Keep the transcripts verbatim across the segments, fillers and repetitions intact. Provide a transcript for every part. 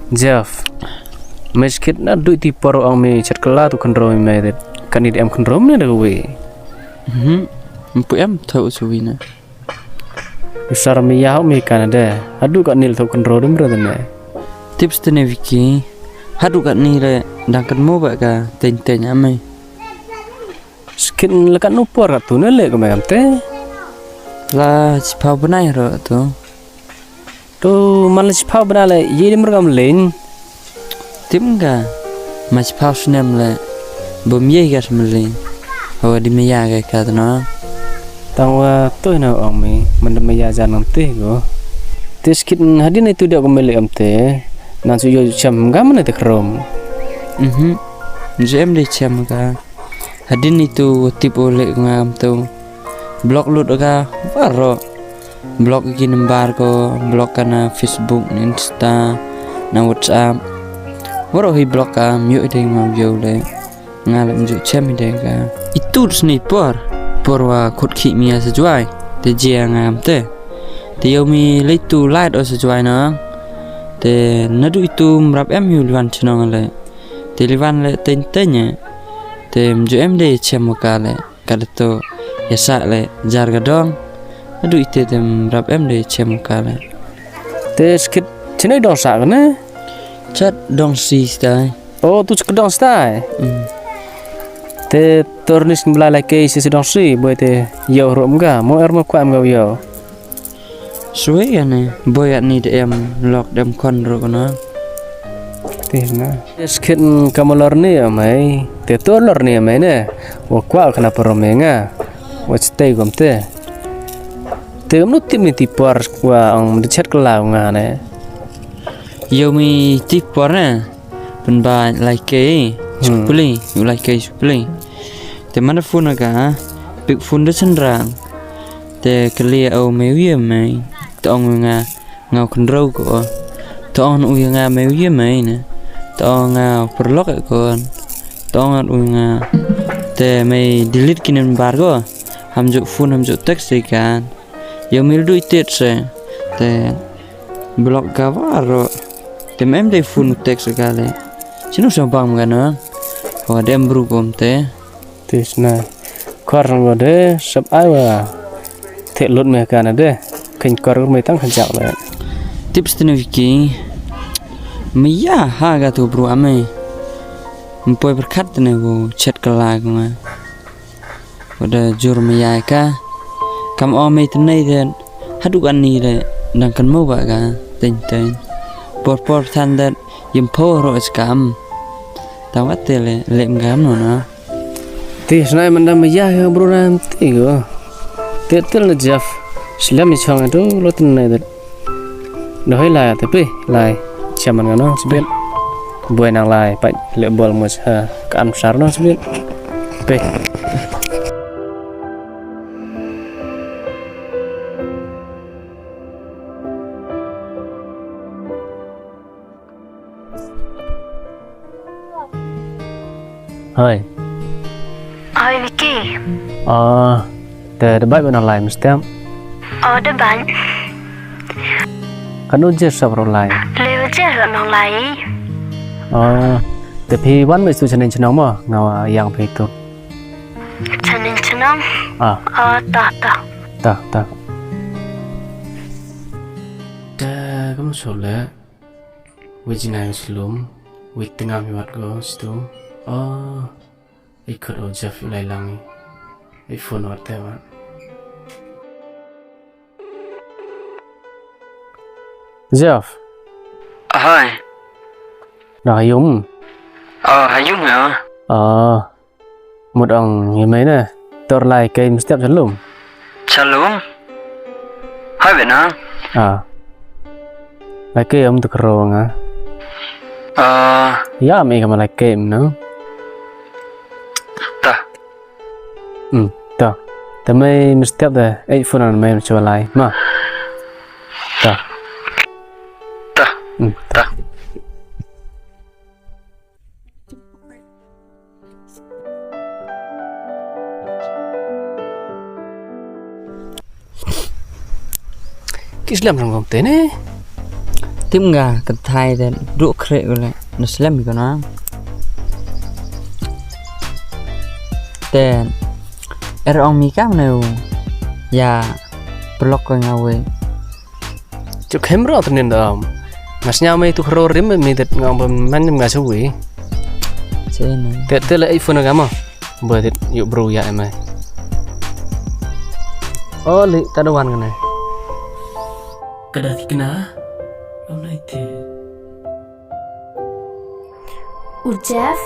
Jeff, me skit na du ti por ong me chat kala tu khynraw me de. Kani de em khynraw me de wi. Mhm. Mpu em tho u suwi na. Usar me ya me kan de. Hadu kani le tho khynraw dum re de ne. Tips te ne Vicky. Hadu kani le dang kan mo ba ka teng teng ame. Skit le kan nu por ka tu ne le ko me kam te. La chiphaw bnai ro tu. Tu man le chiphaw bnai le ye dim rgam lein. Tim ka ma chiphaw snem le bom ye ka smelin. Hawa di me ya ka ka na. Tang wa tu na ong me man de me ya jan ngam te ko. Te skit hadin itu dia ko me le am te. Nan su yo cham ngam ne te krom. Mhm. Jem de cham ka. Hadin itu tip o le ngam tu. Block lut ka waro. Block ki number ko, block ka na Facebook, na Insta, na WhatsApp. Waro hi block ka, myo ide ngam yo le. Nga le mju chem ide ka. Itu sni por, por wa khut khi mia sa juai. Te jia ngam te. Te yo mi le tu light o sa juai na. Te nadu itu mrap em yu liwan chnong le. Te liwan le teng teng ye. Te mju em de chem ka le. Ka da to ya sa le jar ka dong. Adu ite te mrap em de chem ka le. Te skit chinai dong sa ka ne? Chat dong si stai. Oh, tu chat dong stai. Hmm. Te tornis ngbla le ke si si dong si, boy te yo rom ga, mo er mo kwa em ga yo. Swe ya ne, boy at ni de em lok dem kon ro na. Te na. Skit ka mo lor ni amai, te to lor ni amai ne. Wa kwa kana poro me nga. Wa stay gom te. Te mnu tip ni ti por wa ong de chat kala nga ne. Yo mi ti por ne. Pynba lai ke. Hmm. Supli, yo lai ke supli. Te mana phone ka, pick phone de senrang. Te kali au me wi me. Te ong nga. Nga u khynraw ko. To ong u ya nga me u ya me ne. To ong nga u pyrlok ko. To ong u ya nga. Te me delete ki number ko. Ham ju phone ham ju text de kan. Yo me du tet se. Te block ka waro. Te mem de phone text ka le. Chinu sa bang ka na. Wa dem bru kom te. Te sna. Kor ngo de sap ai wa. Te lut me ka na de. Khin kor me tang khin jak le. Tips te ne Vicky. Me ya ha ga tu bru ame. Mpoi berkat te ne wo chat kala ko nga. Wa da jur me ya ka. Kam o me te ne de. Hadu kan ni de. Dang kan mo ba ka. Teng teng. Por por than de. Yem po ro es kam. Tawa te le. Lem gam no na. Ti snai manda maya ya bro na ti go. Te tel na Jeff. Slam i chong tu lo tin na det. Do hoi lai te pe lai. Chaman nga no sibit. Boy nang lai pa le bol mo ha ka am sar no sibit. Pe. Hoi. Hoi, Vicky. Ah, te da bai ba nang lai mestiap. Oh, da bai. Kanu je sap ro lai. Le je ro nang lai. Ah, te phi wan me su chanin chnong mo, nga wa yang phi tu. Chanin chnong? Ah. Oh, ta, ta. Ta, ta. Te kam so le. Wi jinai slum, wi tengam i wat ko stu. Oh, i khot o Jeff i lai lang i. I phone wat te wat. Jeff. Ahai. Na hayum. Oh, hayum ya. Ah. Mut ong i mei ne. Tor lai kei mestiap chalum. Chalum? Hai bena. Ah. Lai kei om tu kro nga. Ah. Ya mei ka ma lai kei na. Ta. Hmm, ta. Te mei mestiap de. Ei phone an mei chwa lai. Ma. Ta. Ta. Hmm, ta. Ta. Ki slem rong gom te ne. Tip nga kynthai te du khreh u le, na slem ko na. Te, er ong mi kam ne u, ya, pelok ko nga we. Chuk hem ro tnin dam. Nga sñiaw me tu khro rim me dit nga ong ba man nga sa wi. Che ne. Te, te le iPhone ka ma. Ba dit yu bru ya em ai. O, li, ta da wan ka ne. Ka da thikna. Lo nai te. U Jeff?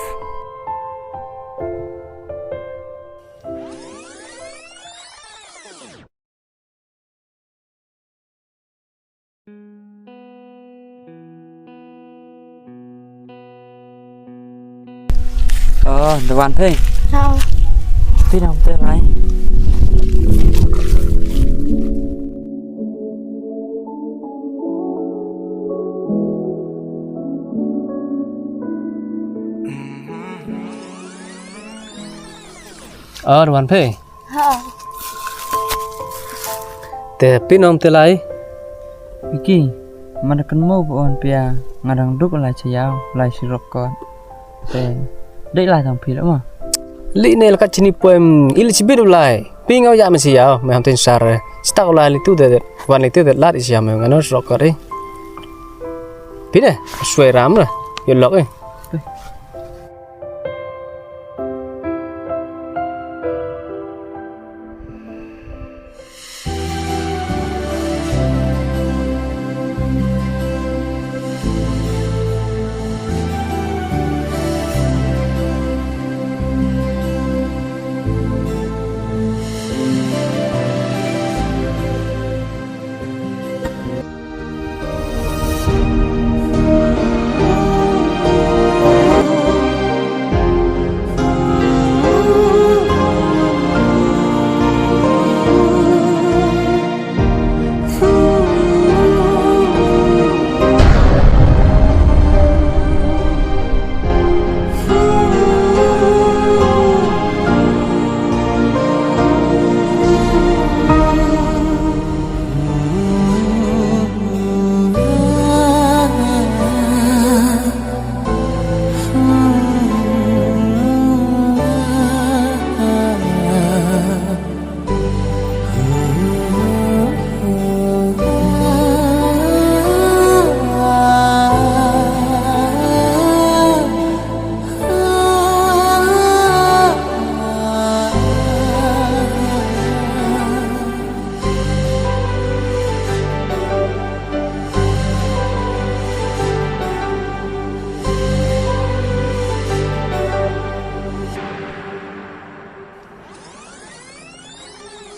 Ơ, da wan phi. Sao? Phi nong te lai. Ơ, da wan phi. Ha. Te phi nong te lai. Phi ki, man da kynmaw ba ong phi ya, nga dang duk lai cha yaw, lai chi rok kot. Te, dei lai tang phi la ma. Li ne la ka chini poem, ili chi bit u lai. Phi nga u ya me chi yaw, me ham tin sar. Stak u lai li tu de, wan li tu de, lat i chi yaw me, nga no rok kot i. Phi ne, swai ram la, yu lok i.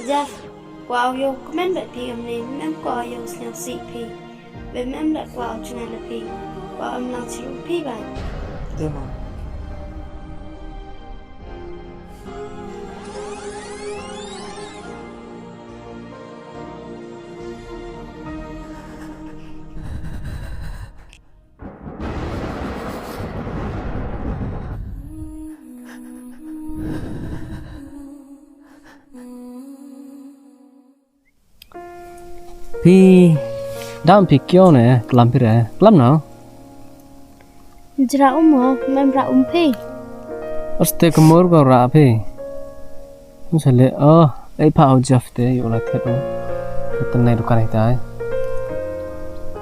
Jeff, kwah u yoh kmen bad phi kamni, ym em kwah u yoh sñiawsih phi. Bad ym em leh kwah u jngai leh phi. Kwah u emlang chirup phi bad. Te ma. Phi, dam phi kyo ne, klam phi re, klam no? Jra um ho, mem ra um phi. Aste ka mor ko ra phi. Sa le, oh, ei pha u Jeff te, yoh la thied u. Tan nei dukan hi tai.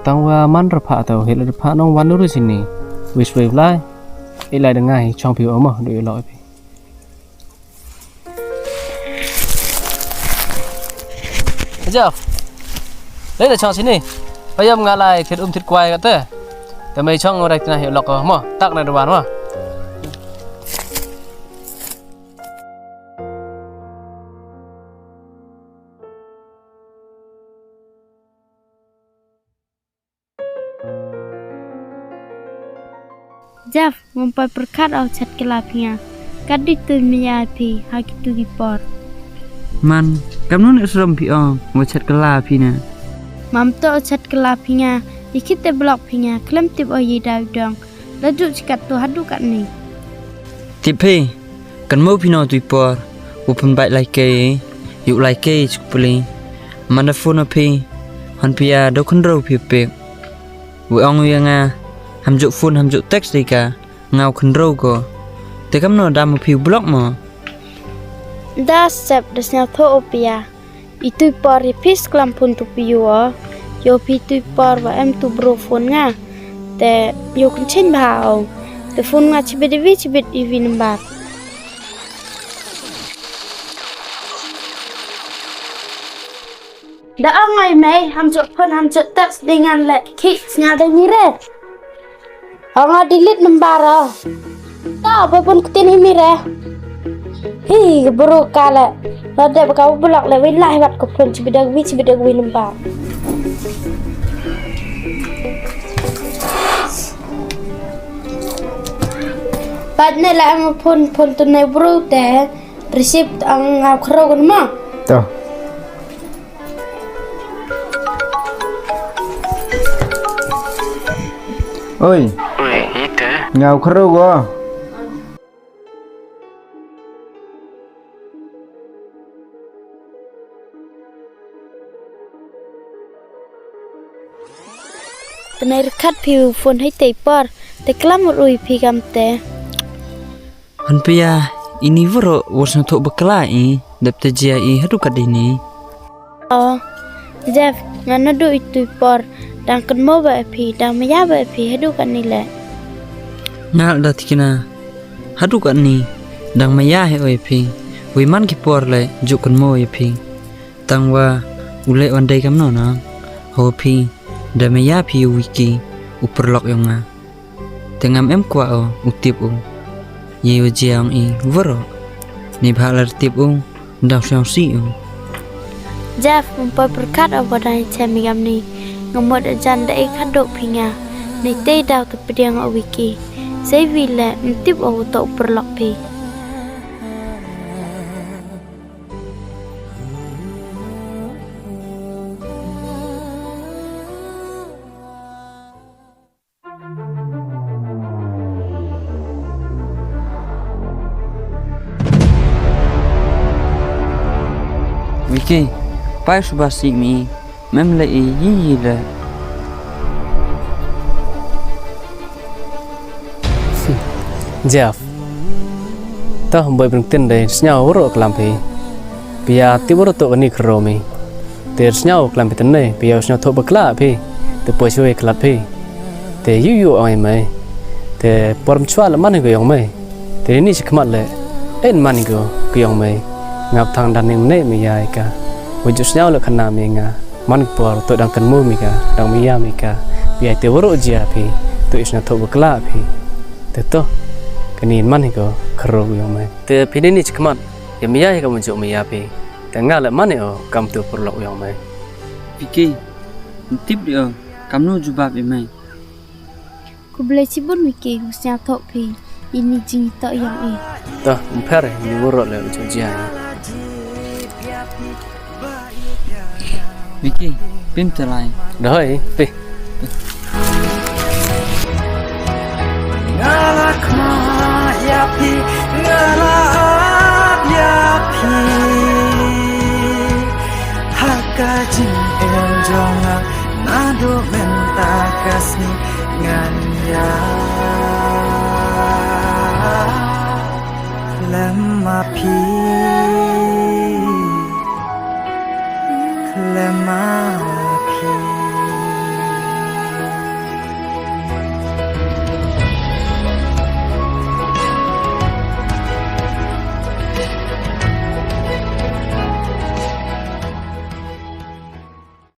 Tang wa man ra pha tau, hi la ra pha nong wan ru sini. Wis wei lai. Ei lai da ngai, chong phi u mo, du yoh la phi. Jeff. Lei da chong sini. Payam nga lai thied um thied kwai ka te. Te mei chong ngu rek na hi lok ko mo. Tak na duwan mo. Jeff, ngam poi pyrkhat o chat kylla phi nga. Kat di tu maya phi, ha kitu ki por. Man, kam nu ne srom phi o, wa chat kylla phi na. Mam to o chat kylla phi nga, i khit te block phi nga, khlem tip o ye daw dong. La du chikat tu hadu kat ni. Tip phi, kan mo phi no tu i por, u pynbait lai ke, yu lai ke chuk pli. Man da phone o phi, han phi ya do khynrau phi pek. Wi ong wi nga, ham ju phone, ham ju text dei ka, nga u khynroo ko. Te kamno da mo phi u block mo? Da sep da sñiawthooh o phi ya. Itu i por ya phi sklam phone tu phi yoo o. Yoo phi itu i por wa em tu bru phone nga. Te yoo kynching bha o. Te phone nga chibit iwi chibit iwi number. Da ong ai mei, ham ju phone, ham ju text dei ngan le, ki sñiaw dei mi re. Ong a delete number o. Ta, ba bun ktin hi mi re. Hi, bru ka le. La dep ka u block le, wi lai wat ko phone, chibit da wi, chibit da wi number. Pat ne la em phone, phone tu ne bru te. Receipt ang nga u khynroo ko mo. To. Oi. Oi, ite. Nga u khynroo ko. Tynrai rkhat phi u phone hei te i por, te klam ur ui phi kamte. Hynpia, ini waroh wa sñiawthooh bakla i, dep te jia i hadooh katni. O, Jeff, nga nadooh itu i por, dang kynmoo wa e phi, dang maya wa e phi, hadooh katni le. Nga da tikna, hadooh katni, dang maya hi o e phi, wi man ki por le, ju kynmoo ya phi. Tang wa, u le wan dei kamno na, ho phi, da maya phi u Wiki, u pyrlok yong nga. Te ngam em kwah o u tip u. Ye u jia ong i waroh. Ni bha la tip u, daw sñiaw si u. Jeff, um poi pyrkhat o wa dang i chem i kamni. Nga mut ajan da i khadooh phi nga. Ni te daw te pdiang o Wiki. Sei wi le, um tip o u toh u pyrlok phi. Wiki, pai suba si mi, mem le i yi yi le. Jeff. Toh, boi Brington dei, sñiaw waroh klam phi. Pia tip waroh toh kani khynroo mi. Te sñiaw klam phi tynne, pia sñiawthooh bakla phi. Te poi sñiaw klam phi. Te yu yu ong i mei. Te por mchwa la man ko yong mei. Te ni chi khmat le. En man ko, ko yong mei. Ngap thang dan ning ne mi ya i ka. Wa ju sñiaw le khana mi nga. Man ki por toh dang kynmoo mi ka, dang maya mi ka. Pia te waroh jia phi, toh i sñiawthooh bakla phi. Te toh, kani man hi ko khynroo yong mei. Te phi ni ni chi khmat, ya maya hi ka mujooh maya phi. Te nga le man hi o kam tu pyrlok yong mei. Wiki, tip di o, kamno jubab i mei. Khublei chibun Wiki, u sñiawthooh phi, ini jingtoh yong i. Toh, um pher, ini waroh le u jia. Wiki, pim te lai. Doi, pi. Nga la khmih ya phi, nga la ap ya phi. Ha ka jingim jong nga, nadooh mynta ka sngi ngan ya lem ma phi, lem ma phi.